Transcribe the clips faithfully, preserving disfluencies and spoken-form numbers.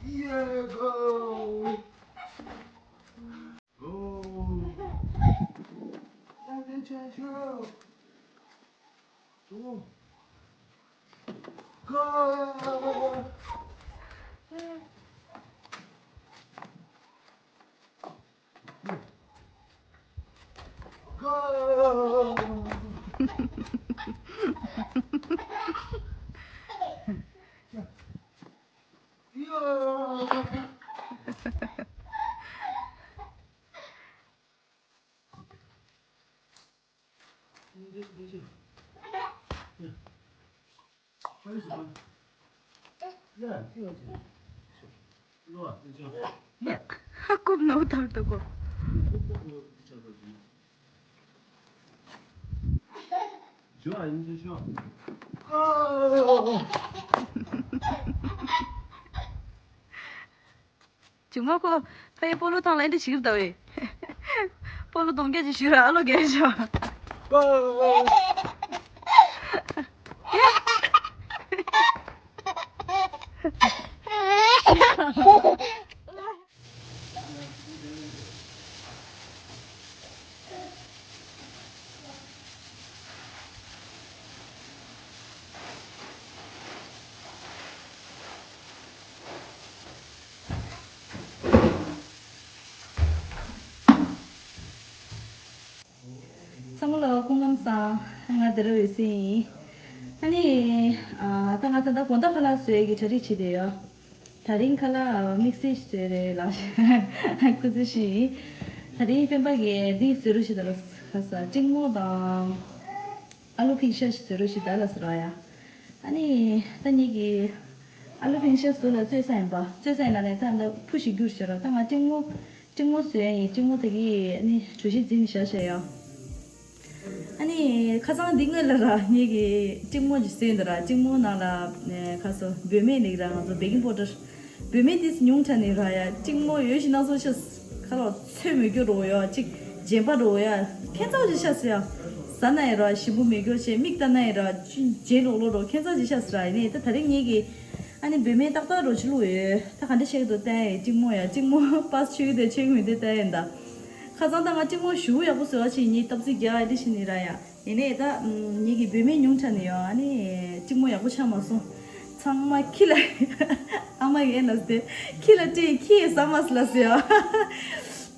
Yeah, go! Go! Go! Go! Go! ཧ་ཀོ་ནོ་ཐར་ཏོ་ཀོ། ཅུང་མ་ཁོ། ཕའི་སྤོ་ལོ་ཐང་ལ་འདི་ཞིག་ལྟ་བས། སྤོ་ལོ་གདོང་རྒྱ་ཅིག་ཞུ་ར་ཨ་ལོ་རྒྱ་ཞོ། ཚང་མ་ལ་སྐུ་ཁམས་བཟང་། ང་དེ་རུ་ཡོད་སྲིད་ཡིན། ཨ་ནི། ཨ་ད་ང་ད་ལྟ་དགོང་དག་ཁ་ལག་བཟོ་ཡས་ཀྱི་གྲ་སྒྲིག་བྱེད་བསྡད་ཡོད། དེ་རིང་ཁ་ལག་དམིགས་བསལ་ཞིག་བཟོས་རེད་ལགས། སྐུ་ཚེ་ཞུ་ཡིན། དེ་རིང་སྤེན་པ་གིས་འདི་བཟོས་རོགས་ཞུས་ད་ལ་ཁ་ས་ཀྲིང་མོ་དང་། ཨ་ལུ་ཕིང་ཤ་ཞིག་བཟོས་རོགས་ཞུས་ད་ལ་ཟེར་བ་ཡ། ཨ་ནི། ད་ངེད་ཀྱིས་ཨ་ལུ་ཕིང་ཤ་བཟོ་ལ་བཙོས་ས་ཡིན་པ། བཙོས་ས་ཡིན་ན་ནས་ད་ལྟ་ཕུ་ཞིག་བསྒྱུར་བྱས་རོགས། ད་ང་ཀྲིང་མོ། ཀྲིང་མོ་བཟོས་ཡིན། ཀྲིང་མོ་དེ་གིས་ཨ་ནི་གྲོ་ཞིབ་འཛིན་བཞག་བྱས་ཡོད། ཨ་ནི་ཁ་སང་འདི་སྔོན་ལ་ར་ངེད་ཀྱིས་ཀྲིང་མོ་ཞིག་བཟོས་འདི་ར། ཀྲིང་མོ་ནང་ལ་ཁ་སང་བོད་སྨན་ནི་ར་ང་ཚོ་བེ་ཀིང་པའུ་ཌར། བོད་སྨན་དེ་ཉུང་དྲགས་ནི་ར་ཡ། ཀྲིང་མོ་ཡོད་ཞིག་སྣ་ཚོགས་ཤ། ཁ་ལོ་ཚོད་མི་རྒྱུ་རོ་ཡ། ཅིག་རྗེན་པ་རོ་ཡ། ཁྱད་མཚར་ཅིག་ཤ་ཟེར་ཡ། ཟ་ན་ཡི་ར་ཞིམ་པོ་མི་རྒྱུ་བྱས། མིག་ལྟ་ན་ཡི་ར་ཅི་ཇེ་ལོག་ལོག་རོ། ཁྱད་མཚར་ཅིག་ཤ་ཟེར་ར། ཡིན་ནའི་ད་དེ་རིང་ངེད་ཀྱིས་ཨ་ནི་བོད་སྨན་ཏག་ཏག་རོ་ཅིག་བླུགས་ཡོད། ད་ག་འདྲ་བྱེད་ཀྱི་འདུག་ལྟ་ཡ་ཡི། ཀྲིང་མོ་ཡ། ཀྲིང་མོ་པཱས་ཆོད་ཀྱི་འདུག་ཆོད་ཀྱི་མི་འདུག་ལྟ་ཡ་ཡིན་ད། ཁ་སང་ད་ང་ཀྲིང་མོ་ཞུ་ཡག་པོ་བཟོ་བ་ཅིག་ངེད་སྟབས་རྩིས་རྒྱག་ཨ་འདི་བྱེད་ནི་ར་ཡ། ཡིན་ནའི་ད་ངེད་ཀྱི་བོད་སྨན་ཉུང་དྲགས་ནི་ཡོད། ཨ་ནི་ཀྲིང་མོ་ཡག་པོ་ཆགས་མ་སོང་། ཚང་མ་ཁྱི་ལ། ཨ་མ་ཡིན་ལ་ཟེར། ཁྱི་ལ་སྤྲད། ཁྱི་ཡིས་ཟ་མ་སོང་ལ་ཟེར་ཡ།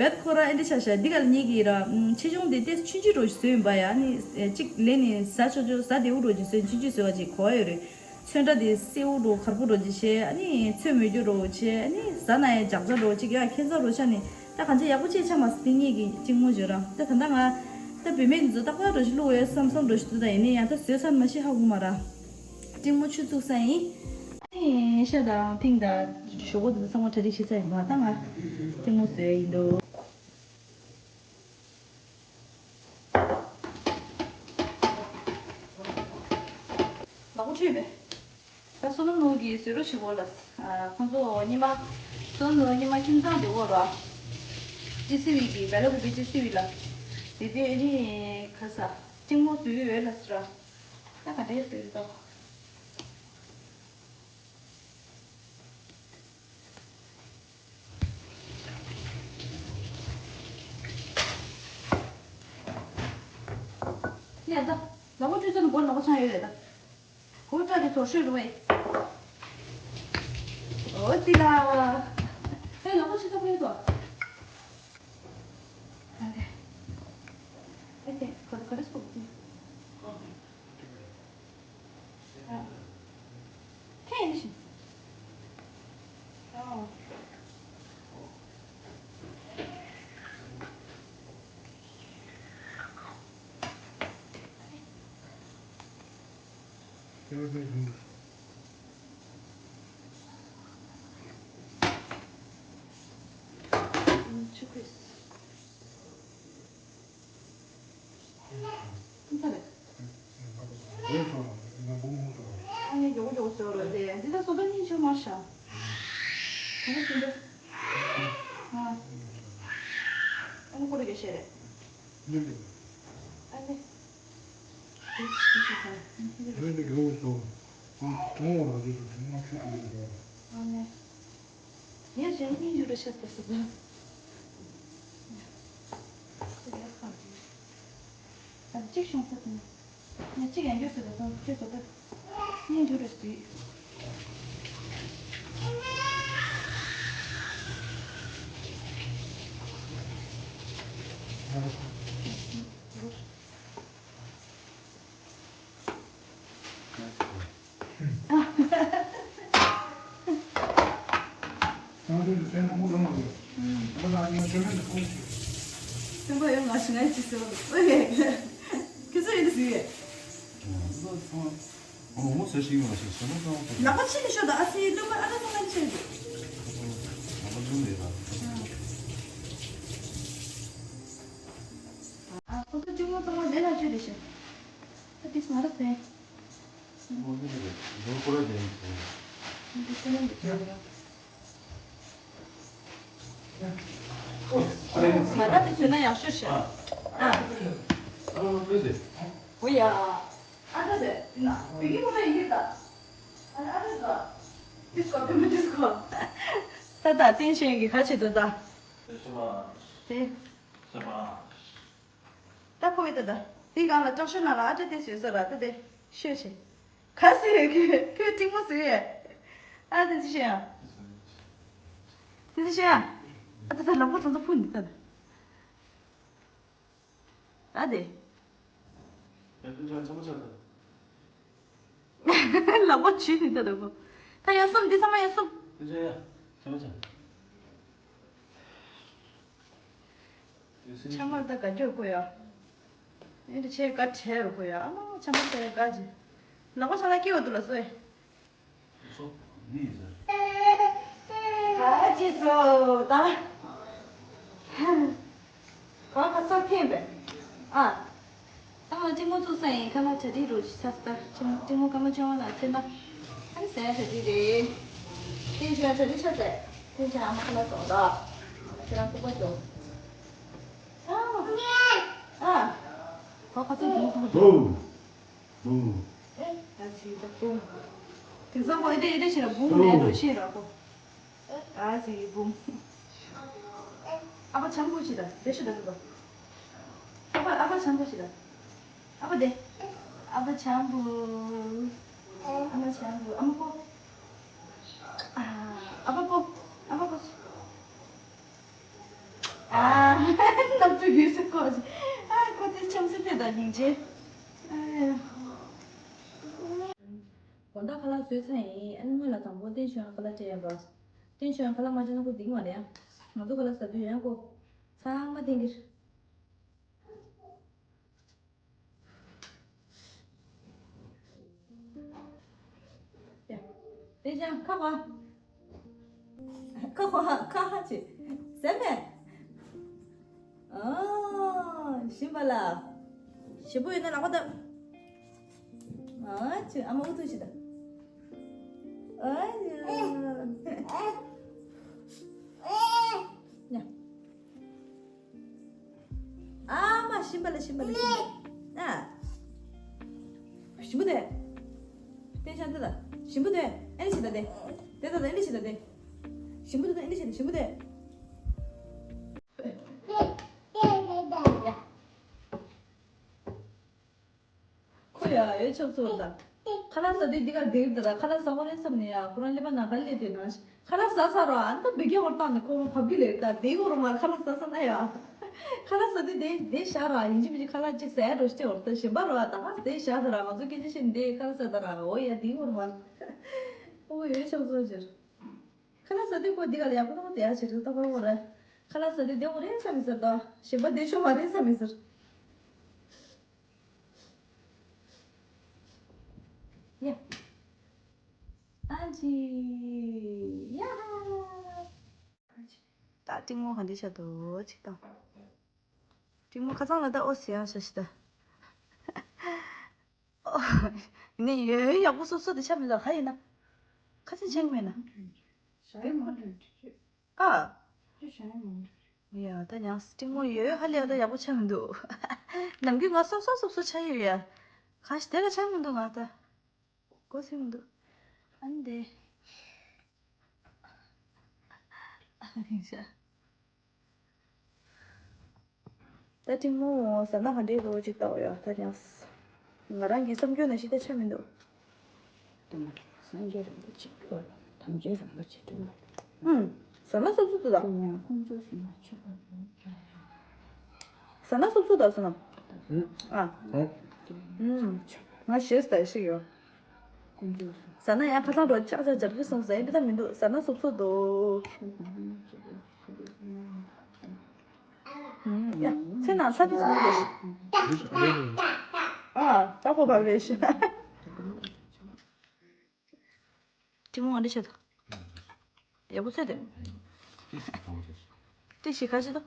བེད་ཁོ་ར་ཨེ་འདྲ་ཆ་ཤ་འདི་ག་ལ་ངེད་ཀྱི་ར། ཆེ་ཆུང་དེ་ཏེ་ཆུང་ཆུང་རོ་ཞིག་བཟོས་ཡིན་པ་ཡ། ཨ་ནི་གཅིག་ལེན་ནི་ཟ་ཆོག་ཆོག་ཟ་བདེ་བོ་རོ་ཅིག་བཟོས། ཆུང་ཆུང་བཟོས་པ་ཅིག་གོ་ཡོད་རེད། ཚོན་ཁྲ་དེ་སེར་བོ་རོ་དཀར་པོ་རོ་ཅིག་བྱས། ཨ་ནི་ཚོད་མི་རྒྱུ་རོ་བྱས། ཨ་ནི་ཟ་ན་ཡང་འཇག་འཇག་རོ་ཅིག་ཡ། ཁྱད་མཚར་རོ་ཆགས་ནི། ད་གང་ཅི་ཡག་པོ་ཅིག་ཆགས་མ་སོང་། དེ་ངེད་ཀྱི་ཀྲིང་མོ་བརྗོད་ར། ད་ད་ལྟ་ང་ད་བུད་མེད་འདི་ཚོ་ཏག་ཏག་འགྲོ་ཞིག་བླུགས་ཡོད་བསམ་བསམ་འགྲོ་ཞིག་འདུག་ད་ཡིན་ནའི་ཡང་ད་བཟོས་ཚར་མ་ཤེས་ཧ་གོ་མ་ར། ཀྲིང་མོ་ཆུ་བཙུགས་ས་ཡིན། ཨེ་ཤ་དང་ཕིང་དང་ཞོག་ཁོག་འདི་ཚོ་ཚང་མ་གྲ་སྒྲིག་བྱེད་ས་ཡིན་པ། ད་ང་ཀྲིང་མོ་བཟོས་ཡིན་འདུག་ལག་པ་འཁྲུད་པས། ད་བསོད་ནམས་ནོར་གྱིས་བཟོས་རོགས་བྱེད་དགོས་ལ། ཨ། ཁོང་ཚོ་ཉི་མ། བསོད་ནམས་ནོར་ཉི་མ་ཁྱིམ་ཚང་དེ་འོག་ར། ཅི་སི་ཝི་གི་བེ་ལ་ཀུ་པི་ཅི་སི་ཝི་ལ། དེ་དུས་ཨེ་རི་ཁ་ས་ཀྲིང་མོ་བཟོས་ཡོད་ལ་ཟེར་ར། ད་ག་འདྲས་བཟོས་ཡོད་དོ། ཡ་ད། ལག་པ་འཁྲུད་ས་ནི་སྒོ་ནག་པོ་ཚང་ཡོད་རེད་ད། སྒོ་རྩ་དེ་ཚོར་ཤོས་རུ་བས། འོ་དེ་ལ། ཧེ་ལག་པ་ཆུ་ཚ་པོ་ཡོད་དོ། ཨ་ལེ། ཨ་ལེ། ག་ག་རེ་སོགས་དེ། ངས་གཞན་སྙིང་རྗེ་རུ་ཤ་ཟ་ཟ་ཟ། ཨ་གཅིག་བྱུང་ས་དང་། ངས་གཅིག་ཡང་རྒྱུ་ཟེར་ད་དང་ཁྱོད་ཟ་ད། སྙིང་རྗེ་རུ་ཟ། སེམས་པ་ཡོད་ང་ཞིག་ང་ཅི་ཟེར་བ་ཨོ་ཡེ། ཁྱོད་ཚོ་ཡིན་ཟེར་ཡེ། ལག་པ་ཕྱི་ནས་ཤོག་དང་ཨ་སི་ལུག་པ་ཨ་ད་ཚང་མ་ནི་ཤོག་དགོས། ཨ་ཁོ་ཚོ་གཅིག་མོ་ཚང་མ་ལས་ལ་བཅོས་དེ་ཤོག་ད་དེ་སུ་ང་ར་ཟེར། ང་ད་དེ་བྱོས་ན་ཡག་ཤོས་ཤག་ཨ། འོ་ཡ། ཨ་ད་དེ་ན་བི་གི་མོ་ཡིན་གྱི་ད། ཨ་ད་ཨ་ད་ད། དེ་སྐོར་དེ་མོ་དེ་སྐོར། ད་ད་བསྟན་ཤེས་ཀྱི་ཁ་ཆེ་དོ་ད། དེ། ད་ཕོ་བའི་ད་ད། དེའི་སྒང་ལ་སྐྲག་ཤོས་ནང་ལ་ཨ་ཏྲ་དེ་བཟོས་ས་ར་ད་དེ་ཤོད་ཤེ། ག་སེ་ཁོས་ཁོས་གཏིང་མོ་བཟོས་ཡས། ཨ་དེ་ཅི་ཤེ་ཡ། དེ་ཅི་ཤེ་ཡ། ཨ་ད་ད་ལམ་ཁ་ཚང་ཚང་ཕུ་ནི་ད་ད། ཨ་དེ། ཡ་ཁོས་ཆ་ཆ་མ་ཆ་ད། ལག་པ་བྱུས་ནི་ད་ད་གོ། ད་ཡ་སོམ་འདི་ཚང་མ་ཡ་སོམ། དེ་ཅི་ཡ། ཆ་མ་ཆ། ཆ་མར་ད་ག་འཇོག་གོ་ཡ། ཨེ་འདྲ་ཆེ་ག་བྲལ་རུ་གོ་ཡ། ཨ་མ་ཆ་མར་ད་ག་ཅི། ལག་པ་ཆ་ལ་སྐྱེ་བ་འདུག་ལ་སོ་ཨེ། སོ་ནི་ཟེར། ག་ཅི་སོ་ད། ག་ག་སོ་ཐེན་པས། ཨ། ཚང་མ་གཅིག་མོ་བཙུགས་ས་ཡིན། ཁ་ལག་གྲ་སྒྲིག་རོགས་ཞིག་ཚ་ས། གཅིག་མོ་ཁ་མ་ཆུང་བ་ལ་ཚེ་མ། ཨ་ནི་ཟས་གྲ་སྒྲིག་རེད། ཏན་ཞོན་གྲ་སྒྲིག་ཆ་ཟས། ཏན་ཞོན་ཨ་མ་ཁ་ལག་བཙོང་ད། ཁྱེད་རང་ཐུག་པ་འཇོག་ཨ། ཁོ་ཁ་ཚུར་འདུག་ཁོ། བུ། བུ། ཨ་ཙི་ད་བུ། དེང་སང་ཁོ་ཨེ་འདྲ་ཨེ་འདྲ་བྱས་ན་བུ་མེད་འགྲོ་ཤེས་ར་ཁོ། ཨ་ཙི་བུ། ཨ་ཕ་ཆང་བུ་ཞིག་ད་དེ་ཤི་ད་ཤི་ད། ཨ་ཕ་ཨ་ཕ་ཆང་བུ་ཞིག་ད། ཨ་ཕ་དེ། ཨ་ཕ་ཆང་བུ། ཨ་མ་ཆང་བུ་ཨ་མ་པོ། ཨ་ཨ་ཕ་པོ། ཨ་ཕ་པོ། ཨ། ནག་ཆུ་ཡོད་ཟེར་ཁོ། ཨ་ཁོ་དེ་ཆང་སི་དེ་དང་སྙིང་རྗེ། ཨ། དགོང་དག་ཁ་ལག་བཟོས་ཚར་ཡིན། ཨ་ནི་སྔོན་ལ་དང་པོ་བསྟན་ཆོས་ཁ་ལག་སྤྲད་ཡིན་པ། བསྟན་ཆོས་ཁ་ལག་མ་སྤྲད་ན་ཁོ་འགྲིག་མ་རེད་ཨ། ང་ཚོ་ཁ་ལག་ཟ་དུས་ཡང་ཁོ། ཚང་མ་བསྟན་གྱིས། དེ་ཅང་ཁ་བ། ཁ་བ་ཁ་ཧ་ཅི། ཟེར་མེད། ཨ། ཞིམ་པ་ལ། ཞིམ་པོ་ཡོད་ན་ལག་པ་བཏབ། ཨ་ཅི་ཨ་མ་འུ་ཐུག་ཞིག་ད། ཨ་ཡ། ཉ། ཨ་མ་ཞིམ་པ་ལ་ཞིམ་པ་ལ་ཞིམ་པ། ཨ། ཞིམ་པོ་དེ། དེ་ཤ་འདི་ལ། ཞིམ་པོ་དེ། ཨེ་ནི་ཞིག་ད་དེ། དེ་ད་དེ་ཨེ་ནི་ཞིག་ད་དེ། ཞིམ་པོ་དེ་ད་ཨེ་ནི་ཞིག་ད་ཞིམ་པོ་དེ། ཁོ་ཡ་ཡོད་ཆོག་ཚོད་ད། ཁ་ལག་ཟ་དུས་འདི་གར་བསྡད་ད། ཁ་ལག་ཟ་དགོས་རེད་བསམ་ནས་ཡ་ཁོ་རང་ཀླད་པ་ནང་ག་ལས་དེ་ནང་ཁ་ལག་ཟ་ས་རོ། ཨ་ནི་ད་འབུད་རྒྱག་བར་བཏང་ནས་ཁོ་རང་བབས་ཀྱི་ལས་ད་བསྡད་དགོས་རོ་མ། ཁ་ལག་ཟ་ས་ན་ཡ། ཁ་ལག་ཟ་དུས་བསྡད་བསྡད་བཞག་ར། ཡིན་གཅིག་མིན་གཅིག་ཁ་ལག་གཅིག་ཟ་ཡ་འགྲོ་ཤི་བར་ད་ཞིམ་པ་རོ། ད་ང་བསྡད་བཞག་ད་ར། ང་ཚོ་སྐད་ཆ་བཤད་ནས་ཁ་ལག་ཟ་ད་ར། འོ་ཡ་བསྡད་དགོས་རོ་མ། ཨོ་ཡོད་ཆོག་ཚོད་ཅིག་ཁ་ལག་ཟ་དུས་ཁོ་འདི་ག་ལ་ཡག་པོ་ལ་བསྡད་ཡ་བྱེད་རིགས་ལྟ་བུ་རེད། ཁ་ལག་ཟ་དུས་བསྡད་དགོས་རེད་བསམ་མི་ཟེར་ད། ཞིམ་པ་བསྡད་ཆོག་མ་རེད་བསམ་མི་ཟེར། ཡ། ཨ་ཅི། ཡ། ད་གཏིང་མོ་ག་འདི་བྱ་དོ་ཅིག་དང་། གཏིང་མོ་ཁ་སང་ལ་ད་ཨོ་ཟེར་ཡང་ཤ་ཤི་ད། ཨོ། ནི་ཡོད་ཡག་པོ་སོ་སོ་དེ་ཆ་མི་འདུག་ག་ཡིན་ན། ཁ་ཆེ་ཆེན་མེད་ན། ཨ། ཡ་ད་ཡང་གཏིང་མོ་ཡོད་ཧ་ལས་ད་ཡག་པོ་ཆ་མི་འདུག་ནམ་རྒྱུན་ང་སོ་སོ་སོ་སོ་ཆ་ཡོད་ཡ། ག་ཞིག་དེ་ལ་ཆ་མི་འདུག་ང་ད། གོ་སེ་མི་འདུག་ཨ་ནི་དེ། ད་ཐེངས་མོ་ཟ་ན་ག་འདྲའི་རོ་ཅིག་ལྟ་བ་ཡོད་ད་ཉག་ང་རང་གི་བསམ་རྒྱུ་ན་ཞིག་ད་ཆ་མི་འདུག་སངས་རྒྱས་རིན་པོ་ཆེ་དམ་ཆོས་རིན་པོ་ཆེ་དུ། ཨུམ། ཟ་ན་སོབ་སོབ་ཏུ་ད། དེ་ཡང་ཁོང་ཚོ་ཟ་ན་ཆོག་པ་ཟ་ན་སོབ་སོབ་ད་ཟ་ན། ཨ། ཨུམ། ང་ཞེས་ད་ཞིག་ཡོད། ཟ་ན་ཡང་ཁ་སང་རོ་ཅག་ཅག་སྦྱར་གི་སོང་ཟ་ཡིན་པ་ད་མི་འདུག་ཟ་ན་སོབ་སོབ་འདུག་ཡ། ཚེ་ནང་ཚ་དུས་ཟ་ན་རེད། ཨ། ད་ཁོ་བབས་རེད་ཤི། ཏི་མོ་ང་འདི་བྱེད་དོ། ཡག་པོ་བྱེད་དེ། ཏི་ཞིག་ག་བྱེད་དོ།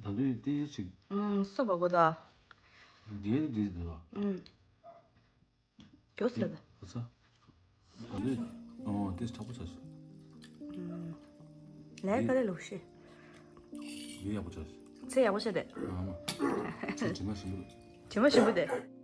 ད་དུས་ཏི་ཞིག་ཨུམ། སོ་བ་གོ་ད། འདི་འདི་འདི་ལ། ཨུམ། མགྱོགས་སེ་ལབ། ཨ་ས། ད་དུས་ཨོ་ཏི་ཞིག་ཁྲག་པོ་ཆགས་སོང་། ཨུམ། ལས་ཀ་ལས་ལོག་ཤེས། འདི་ཡག་པོ་ཆགས་སོང་། ཚེ་ཡག་པོ་བྱེད་དེ། ཨ་མ། ཚེ་དྲི་མ་ཞིམ་པོ། དྲི་མ་ཞིམ་པོ་དེ།